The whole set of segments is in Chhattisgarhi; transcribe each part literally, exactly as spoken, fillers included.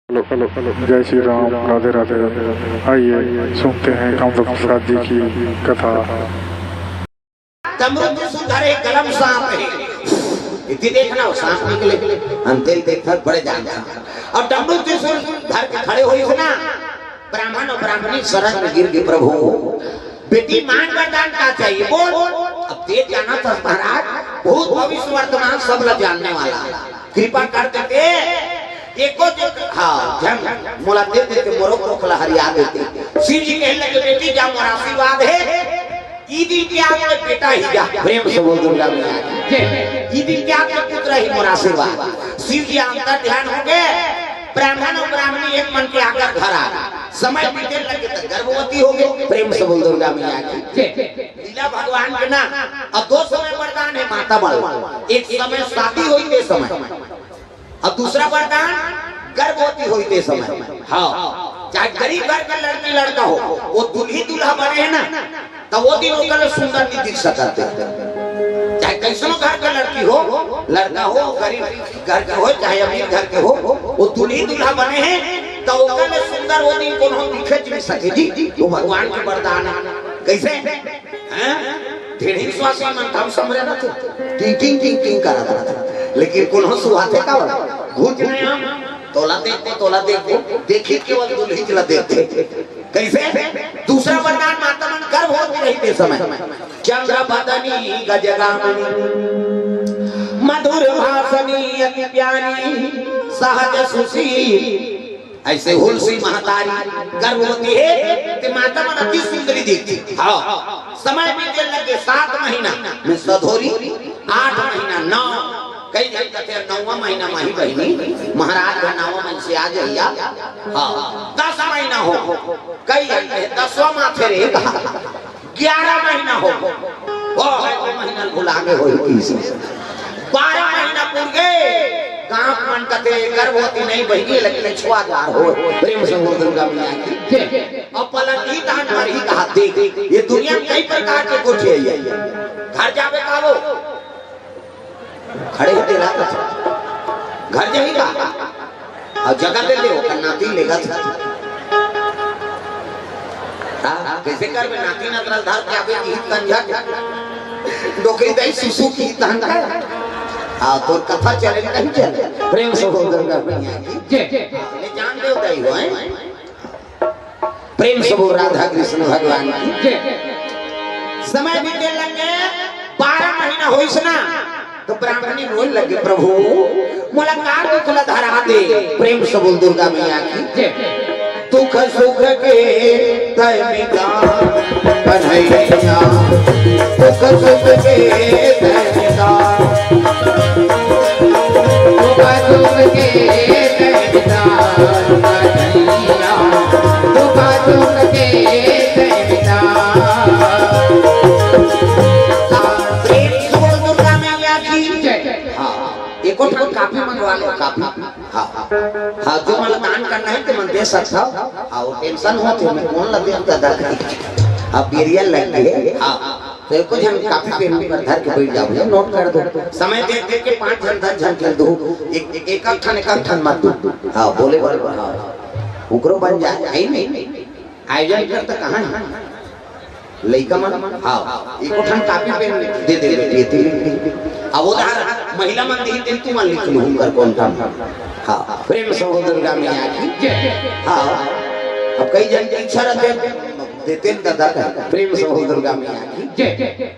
हेलो, हेलो, हेलो, जय श्री राम, राधे राधे। आइए, सुनते हैं कामदेव प्रसाद जी की कथा। डमरू त्रिशूल धरे, गला म सांप हे। इति देखना हो, सांप निकले। अंतेल देखत बड़े जान था। अउ डमरू त्रिशूल धर के खड़े होइस ना, ब्राह्मण अउ ब्राह्मणी शरण में गिर गे, प्रभु, बेटी मांग वरदान का चाहिए, बोल। अब तें जानत हस महाराज, भूत भविष्य वर्तमान सब ला जानने वाला हे। कृपा कर देते, एको जे, हाँ, झन मोला दे देते, मोरो कोख ला हरिया देते। शिव जी कहे लगे, बेटी जा, मोर आशीर्वाद हे, ई दिन के आज ले बेटा ही जा। प्रेम से बोल दुर्गा मैया की। जय। ई दिन के आज ले पुत्र ही मोर आशीर्वाद। शिव जी अंतर ध्यान हो गे, ब्राह्मण अउ ब्राह्मणी एक मन के आकर घर आ गे। समय बीते लगे त गर्भवती हो गे। प्रेम से बोल दुर्गा मैया की। जय। लीला भगवान के ना, अब दो समय वरदान हे माता मन। एक समय शादी होई ते समय, अउ दूसरा वरदान गर्भवती होई ते समय। हाँ, चाहे गरीब घर के लड़की लड़का हो, वो दुल्ही दूल्हा बने हे ना, त वो दिन ओकर ले सुंदर नहीं दिख सकत हे। चाहे कइसनो घर के लड़की हो, लड़का हो, गरीब घर के हो, चाहे अमीर घर के हो, वो दुल्ही दूल्हा बने हे, त ओकर ले सुंदर वो दिन कोनो दिखे नहीं सके जी। वो भगवान के वरदान हे। कइसे? हैं? ढेढ़ी स्वासी मन काम समरे रथे। टिंग, टिंग, टिंग, टिंग करत रथे। लेकिन कोनो सुहाथे का वाला? घुट नहीं हम। तोला देखो, तोला देखो। देखी केवल दुल्ही ला देखथे। कइसे? दूसरा वरदान माता मन गर्भवती रही ते समय। चंद्र बदनी गजगामिनी, मधुर भाषणी अति प्यारी, सहज सुशील। अइसे हुलसी महतारी गर्भवती हे, ते माता मन अति सुंदरी दिखथे। हाँ, समय बीते लगे, सात महीना में सधोरी, आठ महीना, नौ, कई झन कथे नौवां महीना माही बहिनी, महाराज ह नौवां महीना से आ जइया। हाँ, दस महीना हो, कई झन कथे दसवां माथे रे कहा। ग्यारह महीना हो, वो है, वो महीना भुला गे होही किसी। बारह महीना पुर गे, गांव मन कथे गर्भवती नहीं बहिनी, लेकिन छुआदार हो। प्रेम से बोल दुर्गा मैया की। जय। अब पलंग ही तहन मरही कहा देख, ये दुनिया में कई प्रकार के गोठियाई हे। घर जाबे का वो? खड़े होके रात घर जाही का? अउ जगह दे दे, ओकर नाती लेगत हे। हाँ, कइसे करबे? नाती नतरा धर के आबे की कंझट। डोकरी दाई सुसु की तहन का? हाँ, तोर कथा चले नहीं चले। प्रेम से बोल दुर्गा मैया की। जय। ले जान दे दाई हो, हैं? प्रेम से बोल राधा कृष्ण भगवान की। जय। समय बीते लगे, बारह महीना होइस ना, त ब्राह्मणी रोए लगे, प्रभु, मोला का दुख ला धरा दे। प्रेम से बोल दुर्गा मैया की। जय। दुख सुख के तय मिटा कन्हैया, दुख सुख के तय मिटा। दुख सुख के तय मिटा कन्हैया, दुख सुख के तय मिटा। प्रेम से बोल दुर्गा मैया की। जय। हाँ, एको ठन कापी मंगवा लो, कापी। हाँ, हाँ, जो मन दान करना हे, ते मन दे सकत हो। हाँ, वो tension होत हे, मैं कोन ला देव दादा कही। अब बेरिया लग गे। हाँ, त एको झन कापी पेन पर धर के बइठ जाबो, नोट कर दो। समय देख देख के पाँच झन, दस झन के दो, एक, एक, एक ठन, एक ठन मत दो। हाँ, बोले बर, हाँ, ओकरो बन जाय, हे नहीं? आयोजन कर त कहाँ हे? लइका मन, हाँ, एको ठन कापी पेन दे दे बेटी, एती लिख दे। अब उधार महिला मन दिही, तेन तुमन लिख लू, उनकर कोन काम। हाँ, प्रेम से बोल दुर्गा मैया की। जय। हाँ, अब कई झन के इच्छा रहिथे, देते न दादा कहे, प्रेम से बोल दुर्गा मैया की। जय।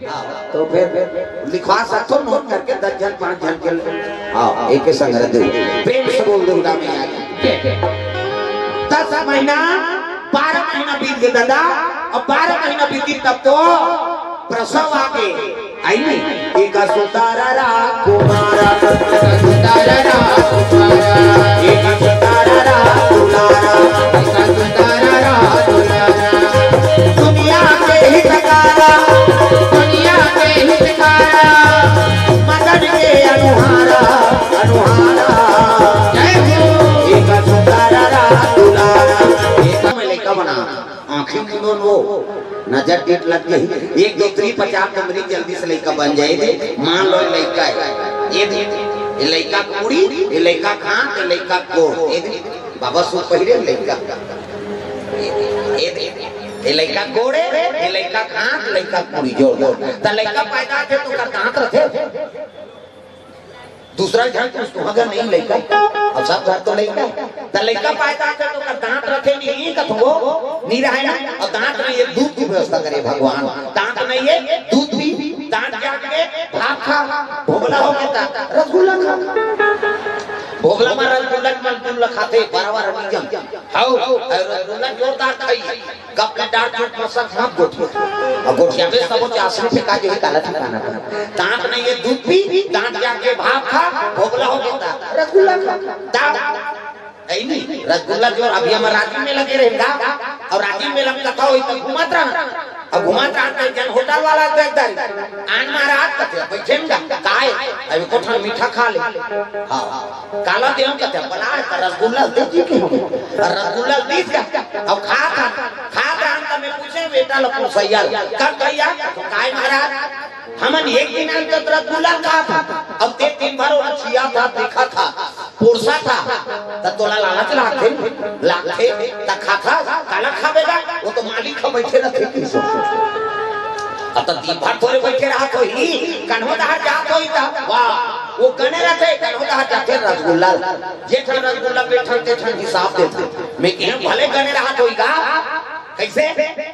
हाँ, त फेर लिखवा सकथो, नोट करके दस झन, पाँच झन के, हाँ, एके संग रख दे। प्रेम से बोल दुर्गा मैया की। जय। दस महीना, बारह महीना बीत गे दादा, अब बारह महीना बीत गे तब तो प्रसव आगे। आई नहीं? एक सुतारा राजकुमारा, एक सुतारा राजकुमारा, एक सुतारा राजकुमारा, एक सुतारा राजकुमारा। दुनिया के हितकारा, दुनिया के हितकारा, मदन के अनुहारा, अनुहारा। जय हो। एक सुतारा राजकुमारा, एक में लइका बना। आँखी मुंदो न वो, नजर टिट लग जाही। एक दो three पचास के मरीज जल्दी से लइका बन जाय दे। मान लो लइका हे, ये दे, ये लइका के मुड़ी, ये लइका के हाथ, ये लइका के गोड़, ये दे। बाबा सूट पहिरे लइका। ए, ए, ए लइका गोड़े, ए लइका हाथ, लइका पूरी जोर। त लइका पैदा होथे त ओकर दांत रथे। दूसरा घर तो सुहागन नहीं लइका, अब सब घर तो लइका। त लइका पैदा होथे त ओकर दांत रथे नहीं, कथो नहीं रहे ना। अउ दांत नहीं, एक दूध की व्यवस्था करे भगवान। दांत नहीं है, दूध पी, दांत जाके भात खा, भोभला हो गे त रसगुल्ला खा। भोभला में रसगुल्ला, रसगुल्ला खाथे, बराबर है, निजम। हाउ, अउ रसगुल्ला जोरदार खाई, गप ले डार चोट मसक सब गोठिया। अउ गोठिया में सबो चासनी फेंका जे काला ठिकाना पर। दांत नहीं है, दूध पी, दांत जाके भात खा, भोभला हो गे त रसगुल्ला खा। दांत ऐ नी, रसगुल्ला जो अभी हमर राजिम मेला गे रहेन गा, अउ राजिम मेला में कथा होई त घूमत रहन। अउ घूमत रहन त एक झन होटल वाला देख डारिस। आन महाराज कथे, "बइठे न गा, काय? अभी एको ठन मीठा खा ले।" हाँ, काला देहूं कथे, "बला हे त रसगुल्ला दे जी के हो।" अउ रसगुल्ला दीस गा, अउ खात हन, खात रहन त मैं पूछेंव बेटा ल पुरसइया ल, "कब भइया?" "काय महाराज?" "हमन एक दिन अंत रसगुल्ला खात हन, अउ तें दिन भर ओला चियाथस, देखथस, पोरसथस, त तोला लालच लागथे, लागथे, त खाथस, काला खाबे गा, वो तो मालिक ह बइठे रथे कइसे।" अब त दिन भर थोरे बइठे रहत होही, कन्हो डहर जात होही त, वाह, वो गने रथे, कन्हो डहर जाथे रसगुल्ला, जे ठन रसगुल्ला बेचथे, ते ठन हिसाब देथे। मैं कहेंव भले गने रहत होही गा, कइसे?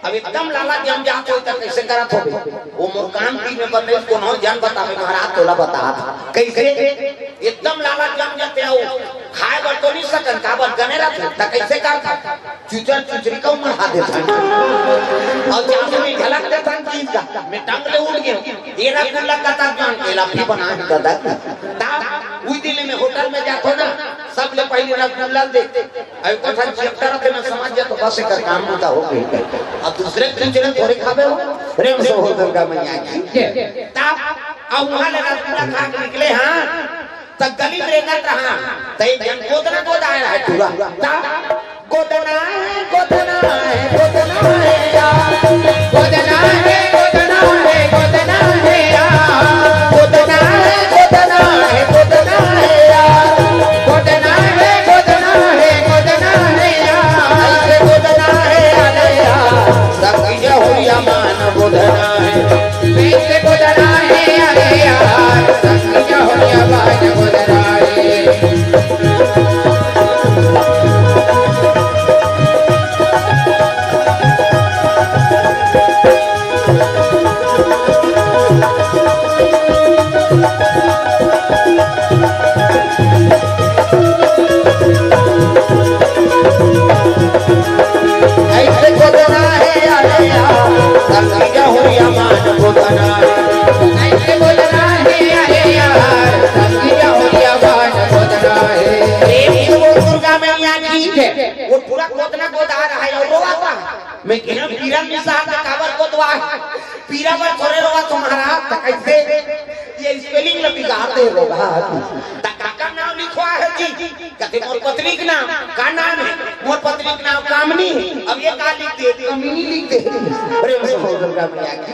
अब एकदम लालच जम जात होही त कइसे करत होबे? वो मोर कान तीर में बने, कोनो झन बतावे, महाराज तोला बतात हंव। कइसे? एकदम लालच जम जाथे, अउ खाय बर तो नइ सकन, काबर गने रथे, त कइसे करथन? चुचर चुचरी का उमर हा देथन। अउ जादू में झलक देथन चीज का, मैं टंग ले उठ गेंव। ए रसगुल्ला कतक दाम, एला भी बना के ददा। ता उही दिन ले मैं होटल में जाथों ना, सबले पहिली रसगुल्ला दे। अउ एको ठन चेप्टा रथे, मैं समझ जाथों बस एकर काम बूता हो गे। अब दूसरे के चुचरे थोरे खाबे हो। प्रेम से बोल दुर्गा मैया की। जय। तब अब उहाँ ले रसगुल्ला खा के निकले हन, त गली में रेंगत रहन, त एक झन गोदना गोदाय रहे टूरा। त गोदना हे, गोदना हे, गोदना हे यार। गोदना हे, गोदना हे, गोदना हे यार। गोदना हे, गोदना हे, गोदना हे यार। गोदना हे, गोदना हे, गोदना हे यार। अइसे गोदना हे, अरे यार, संगी जहुरिया मान गोदना हे। अइसे गोदना हे, अरे यार, संगी जहुरिया मान गोदना हे। अइसे गोदना हे, अरे यार, संगी जहुरिया मान गोदना हे। अइसे गोदना हे, अरे यार, संगी जहुरिया मान गोदना हे। प्रेम से बोल दुर्गा मैया की जय। वो टूरा गोदना गोदा रहा हे अउ रोवत हे। मैं कहेंव पीरा निसार त काबर गोदवाय? पीरा बर थोरे रोवत हों महाराज, त कइसे? ये spelling ल बिगाड़ दे रोवत। त काकर नाम लिखवाय हस जी? कथे मोर पत्नी के नाम। का नाम हे? मोर पत्नी के नाम कामनी हे। अब ये का लिख दे? कमीनी लिख दे। प्रेम से बोल दुर्गा मैया की।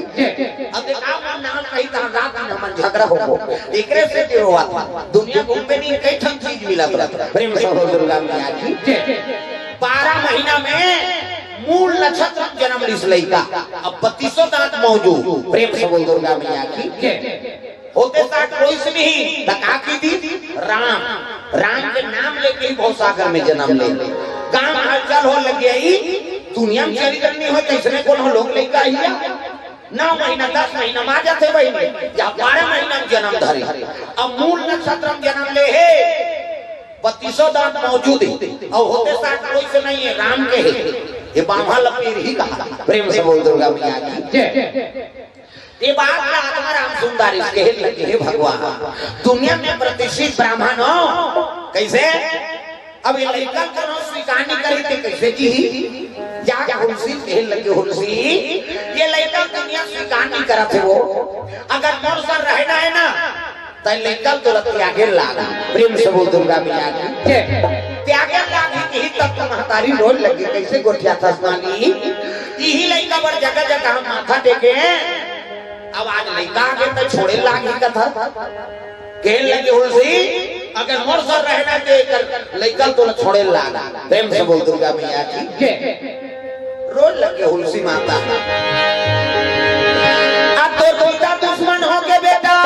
अब देखा, मोर नाम कही त रात दिन हमन झगड़ा होबो। एकरे से के रोवत हे। दुनिया घूमबे नहीं, कई ठन चीज मिलत रथे। प्रेम से बोल दुर्गा मैया की। बारह महीना में मूल नक्षत्र जनम लिस लइका, अब बत्तीसों दांत मौजूद। प्रेम से बोल दुर्गा मैया की। होते साठ कोई से नहीं, त का की दी? राम। राम के नाम लेके ही भवसागर में जनम ले। गांव हलचल हो लग गई, दुनिया में चरित्र नहीं हो, त इसमें कोनो लोग लइका ही है? नौ महीना, दस महीना में आ जाथे बहिनी, या बारह महीना में जनम धरे। अब मूल नक्षत्र में जनम ले हे, बत्तीसों दांत मौजूद हे, अउ होते साठ कोई से नहीं हे, राम के हे। ये बाम्हा ल पीर ही कहा। प्रेम से बोल दुर्गा मैया की। जय। ये बात ला आत्माराम सुंदर इस कहे लगे, "हे भगवान, दुनिया में प्रतिष्ठित ब्राह्मण हो, कइसे? अब ये लइका कोनो स्वीकार नहीं करी, ते कइसे जी?" जाके हुलसी कहे लगे, "हुलसी, ये लइका दुनिया स्वीकार नहीं करत हे वो। अगर मोर संग रहना हे ना, त लइका ल तोला त्यागे ल लागही।" प्रेम से बोल दुर्गा मैया की। जय। त्यागे ल लागही, इही तब तो महतारी रोए लगे, कइसे गोठियाथस मानी? इही लइका बर जगह जगह हम माथा टेके, अब आज लइका आगे त छोड़े ल लागही कथा। कहे लगे, "हुलसी, अगर मोर सर रहना ते एकर लइका ल तोला छोड़े लाग। प्रेम से बोल दुर्गा मैया की। जय। रोए लगे हुलसी माता। अब तोर पिता दुश्मन होगे बेटा,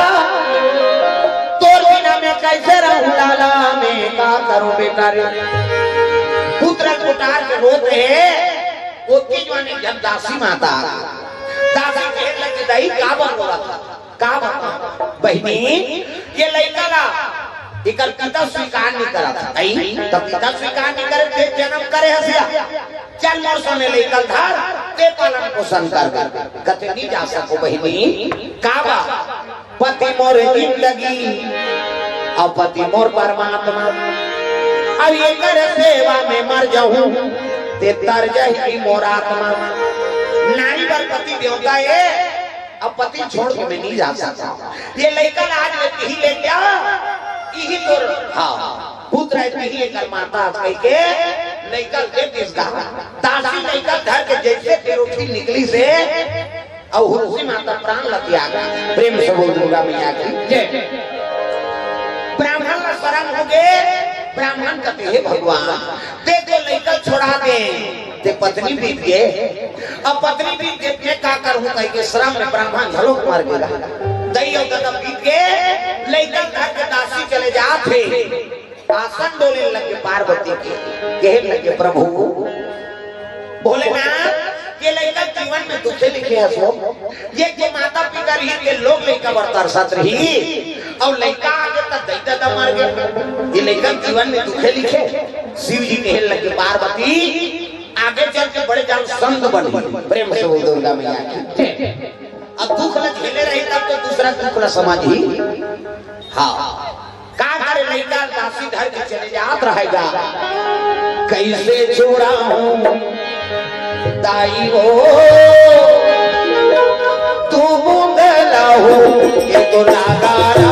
तोर बिना मैं कैसे रहूं लाला, मैं का करूं बेटा रे। पुत्र कोटार के रोत रहे, ओतके जुवार एक झन दासी माता। दासी कहे लगे, "दाई, काबर रोवत हस?" का बात? बहिनी, ये लइका ला एकर पिता स्वीकार नहीं करत हे। अई, त पिता स्वीकार नहीं करे, ते जन्म करे हस या। चल मोर संग लइका ल धर, ते पालन पोषण कर दे। कथे नहीं जा सको बहिनी, का बा? पति मोर जिंदगी, अउ पति मोर परमात्मा। अब एकर सेवा में मर जाहूं, ते तर जाही मोर आत्मा। नारी बर पति देवता ए, अब पति छोड़ के मैं नहीं जा सकता। ये लइका ला आज मैं इही ले जा, इही तोर, हाँ, पुत्र हे, इही एकर माता कहिके लइका दे दिस गा। दासी लइका धर के जैसे तेरोठी निकलिस हे, अउ हुलसी माता प्राण ल त्याग। प्रेम से बोल दुर्गा मैया की। जय। ब्राह्मण ला शरम होगे, ब्राह्मण कथे, "हे भगवान, ते तो लइका छोड़ा दे, ते पत्नी बीत गे, अब पत्नी बीत गे, मैं का करहूं?" कहिके शरम में ब्राह्मण घलोक मर गे। दई अउ ददा बीत गे, लइका धर के दासी चले जात हे। आसन डोले लगे पार्वती के, कहे लगे, "प्रभु भोलेनाथ, ये लइका जीवन में दुखे लिखे हस हो, ये के माता पिता रही, ये लोग लइका बर तरसत रही, अउ लइका आगे त दई ददा मर गे, ये लइका जीवन में दुखे लिखे।" शिव जी कहे लगे, "पार्वती, आगे चल के बड़े जान संत बनही।" प्रेम से बोल दुर्गा मैया की। अब दुख ल झेले रही तब तो दूसरा दुख ल समझही। हाँ, का करे, लइका दासी धर के चले जात रहेगा। कैसे छुड़ाहूं दाई हो, तू बूंद लहू के तो लागारा,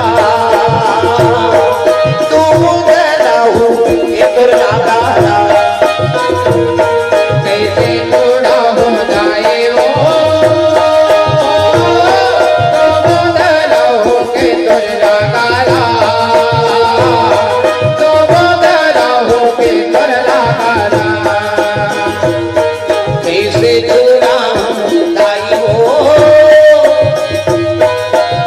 तू बूंद लहू के तो लागारा। कैसे छुड़ाहूं दाई हो, तू बूंद लहू के तो लागारा, तू बूंद लहू के तो लागारा। कैसे छुड़ाहूं दाई हो,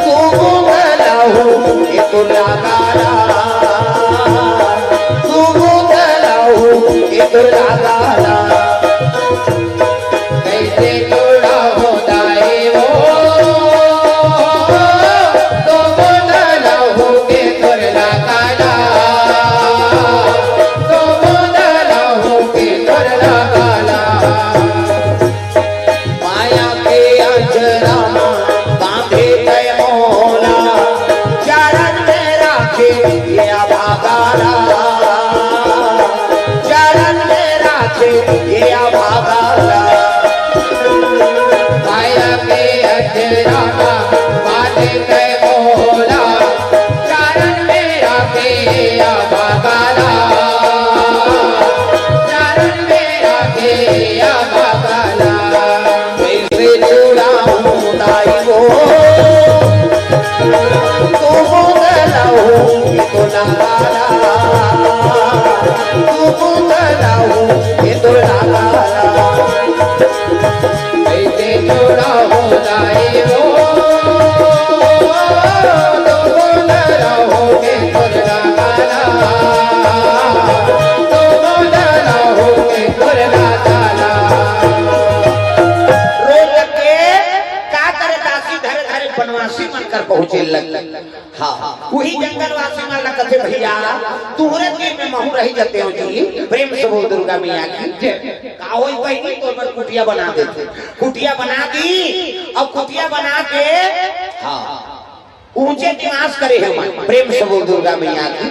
तू बूंद लहू के तो लागारा, तू बूंद लहू के तो लागारा। कैसे छुड़ाहूं दाई हो, तू बूंद लहू के तो लागारा, तू बूंद लहू के तो लागारा। माया के अचरा म बांधे तै मोला, चरण में राखे ये अभागा ला, चरण में राखे ये अभागा ला। माया के अचरा म बांधे तै मोला, चरण में राखे अभागा ला, चरण में राखे अभागा ला। कैसे छुड़ाहूं दाई हो, तू बूंद लहू के तो लागारा, तू बूंद लहू के तो लागारा। कैसे छुड़ाहूं दाई हो, तू बूंद लहू के तो लागारा, तू बूंद लहू के तो लागारा। रोए लगे, का करे, दासी धरे धरे बनवासी मन कर पहुंचे लग। हाँ, उही जंगलवासी मन ला कथे, "भैया, तुहरे तीर में महूं रहि जतेंव जी।" प्रेम से बोल दुर्गा मैया की। का होई बहिनी, तोर बर कुटिया बना देते। कुटिया बना दी, अब कुटिया बना के, हाँ, ऊंचे निवास करे हे मन। प्रेम से बोल दुर्गा मैया की।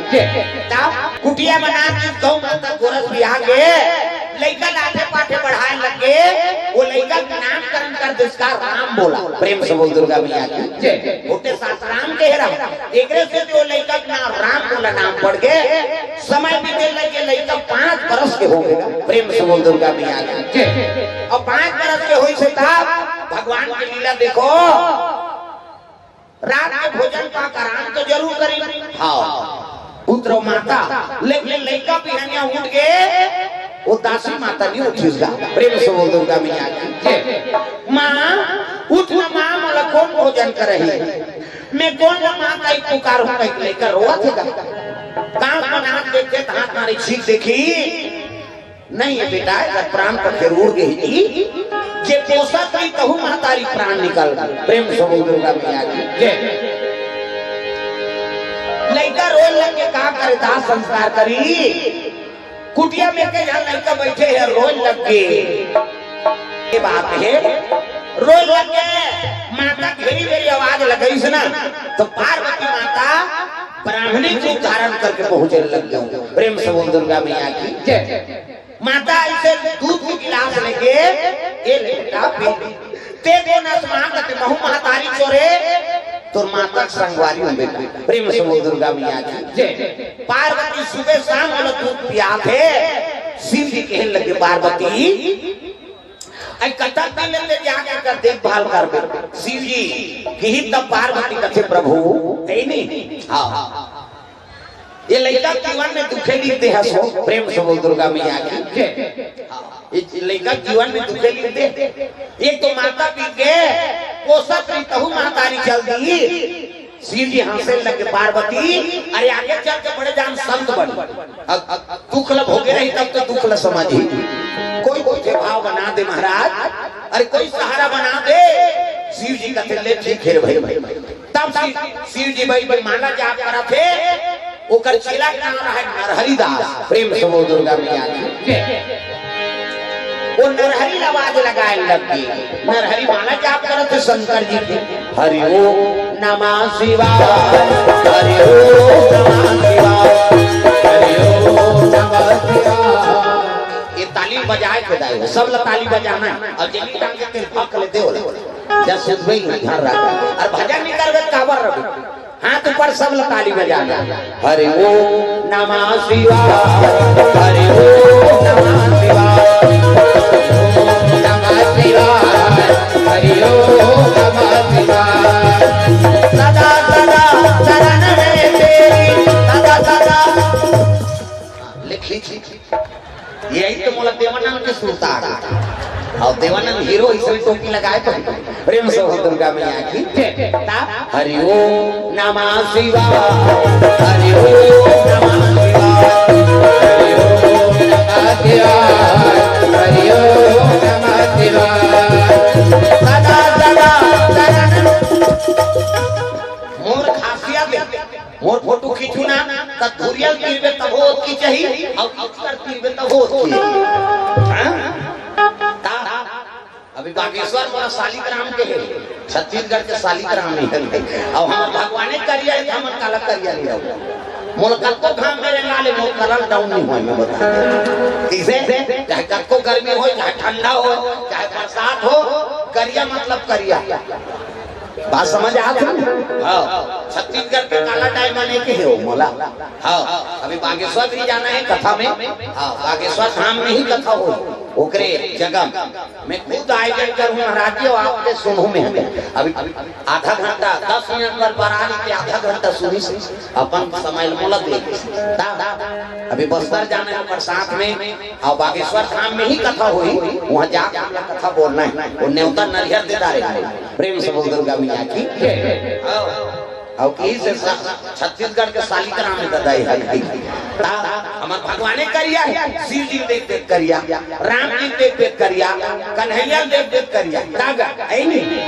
तब कुटिया बना के गौ माता गोरस बिहा के लइका लाठे पाठे बढ़ाए लगे, वो लइका के नामकरण कर दिस का राम बोला। प्रेम से बोल दुर्गा मैया की। जय। ओते सासाराम के रहा, एकरे से जो लइका के नाम राम बोला नाम पड़ के समय बीते लगे, लइका पाँच बरस के हो गे। प्रेम से बोल दुर्गा मैया की। जय। अब पाँच बरस के होइस हे तब भगवान के लीला देखो, रात के भोजन पाक आराम तो जरूर करी। हाँ। पुत्र माता, लेकिन लइका बिहनिया उठ के, वो दासी माता नहीं उठिस गा। प्रेम से बोल दुर्गा मैया की जय। माँ, उठ ना माँ, मोला कौन भोजन करही? मैं कौन ना माँ का एक पुकार हूँ, कहीं लइका रोवत हे गा। कांख बना देखे, हाथ मारे छींक देखी, नहीं ये बेटा, अगर प्राण पर जरूर गई थी, जे पोसत रही तहू महतारी प्राण निकल गई। प्रेम से बोल दुर्गा मैया की जय। लइका रोए लग के का करे, दाह संस्कार करी। कुटिया में के जहाँ लइका बैठे हे, रोए लग के। ये बात हे, रोए लग के। माता घेरी बेरी आवाज लगाइस ना, तो पार्वती माता ब्राह्मणी रूप धारण करके पहुंचे लग गई। प्रेम से बोल दुर्गा मैया की जय। माता ऐसे दूध के गिलास लेके, "ए ले बेटा, पी। ते दे नस माँ कते महू महतारी चोरे, तोर माता के संगवारी हूँ बेटा।" प्रेम से बोल दुर्गा मैया की जय। पार्वती सुबह शाम वाला दूध पियात हे। शिव जी कहने लगे, "पार्वती, आई कतक दिन ले जाके कर देखभाल करबे।" शिव जी कही तब पार्वती कथे, "प्रभु, हे नहीं।" हाँ, ये लइका जीवन में दुखे लिख दे हसो। प्रेम से बोल दुर्गा मैया की जय। हाँ, ये लइका जीवन में दुखे लिख दे। एक तो माता पी के पोसत रही तहू महतारी चल दी। शिव जी हंसे लगे, "पार्वती, अरे आगे चल के बड़े जान संत बन। अब दुख ल भोगे रही तब तो दुख ल समझी। कोई कोई ठे भाव बना दे महाराज, अरे कोई सहारा बना दे।" शिव जी कथे, "ले ठीक हे रे भाई।" तब शिव, शिव जी भाई, भाई माला जाप करत हे, ओकर चेला के नाम रहे नरहरि दास। प्रेम से बोल दुर्गा मैया की जय। वो नरहरि आवाज लगाए लग गई। नरहरि माला जाप करत हे शंकर जी के। हरि ओम नमः शिवाय, हरि ओम नमः शिवाय, हरि ओम नमः शिवाय। ये ताली बजाए के दाई, सब ला ताली बजाना हे। और जेनी टांग के तेल फक ले दे, जब सुनबे ही घर रख। और भजन नहीं करबे, काबर रख। हाथ ऊपर, सब ला ताली बजाना। हरि ओम नमः शिवाय, हरि ओम नमः शिवाय, ओम नमः शिवाय, हरि ओम नमः शिवाय। सदा सदा शरण में तेरी, सदा सदा। लिख लीजिए। यही तो मोला देवानंद के सुरता आ गया। और देवानंद हीरो इसने टोपी लगाए तो प्रेम से हो दुर्गा मैया की। ता हरि ओम नमः शिवाय, हरि ओम नमः शिवाय, हरि ओम नमः शिवाय, हरि ओम नमः शिवाय। सदा सदा शरण। मोर खासियत हे, मोर फोटो खींचू ना, त धुरियल तीरबे तभो ओतकी चाही, अउ उचकर तीरबे तभो ओतकी। हाँ? ता, अभी बागेश्वर मोला शालिग्राम के हे, छत्तीसगढ़ के शालिग्राम हे। अउ हमर भगवाने करिया हे, त हमन काला करिया नहीं रहो। मोला कतको घाम में रेंगा ले, मोर कलर डाउन नहीं होय, मैं बता। कइसे? चाहे कतको गर्मी होय, चाहे ठंडा होय, चाहे बरसात होय, करिया मतलब करिया। बात समझ आत हे? हाँ, छत्तीसगढ़ के काला डायमंड एक हे वो मोला। हाँ, अभी बागेश्वर भी जाना हे कथा में। हाँ, बागेश्वर धाम में ही कथा होही, ओकरे जगह में खुद आयोजन करूँ महाराज जी, अउ आपके सुनहू में हमें। अभी आधा घंटा, दस मिनट बर बरात के आधा घंटा सुनी से अपन समय मोला दे। ता, अभी बस्तर जाना हे ओकर साथ में, अउ बागेश्वर धाम में ही कथा होही, वहाँ जाके हमला कथा बोलना हे। वो नेवता नरियर दे डारे हे। प्रेम से बोल दुर्गा मैया की। हाँ। अउ कही से सा-, छत्तीसगढ़ के शालिग्राम में ददाई हे। ता, हमर भगवाने करिया हे, शिव जी देख देख करिया, राम जी देख देख करिया, कन्हैया देख देख करिया। ता गा, हे नहीं?